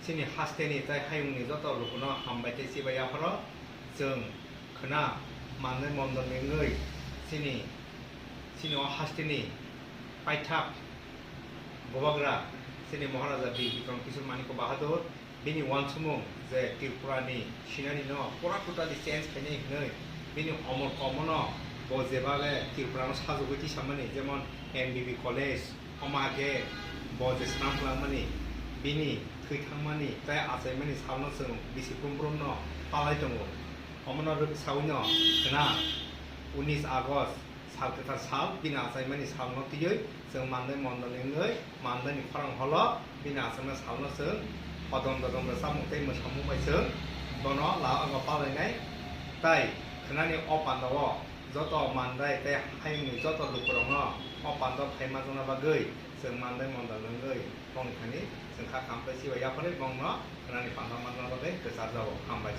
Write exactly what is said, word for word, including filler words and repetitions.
Chini hasteni tei hayungni joto lukuno hambai tei chibai yapharo chwng khwna Mandai mondolni wngwi chini, chini o hasteni paithak bubagra chini Maharaja Bir Bikram Kishore Manikya Bahadur bini uansukmung je Tripurani scenery no pura totally change khainai hwnwi bini omor komono bo jeba le Tripurano sajagwi tisamani, jemon M B B college, omo hakhe bo je swnam khlangmani, bini thwi thangmani tei achaimani salno chwng bisi brum brumno palai tongo. Omono rwk sawino khwna unis August sal kwthar sal bini achaimani salno twiwi chwng Mandai mondolni wngwi Mandaini khorang holo bini achaima salno chwng hodom dodom rwchapmung tei mwsamung bai chwng bono la ogo palainai. Tai khwnani o pandao joto Mandai tei hayungni joto lukurokno o pandao phai manjakna bagwi chwng Mandai mondol wngwi bongni thani chwng kha khampai chibai yapharwi bongno khwnani pandao manjakna bagwi kwcharjago. Hambai.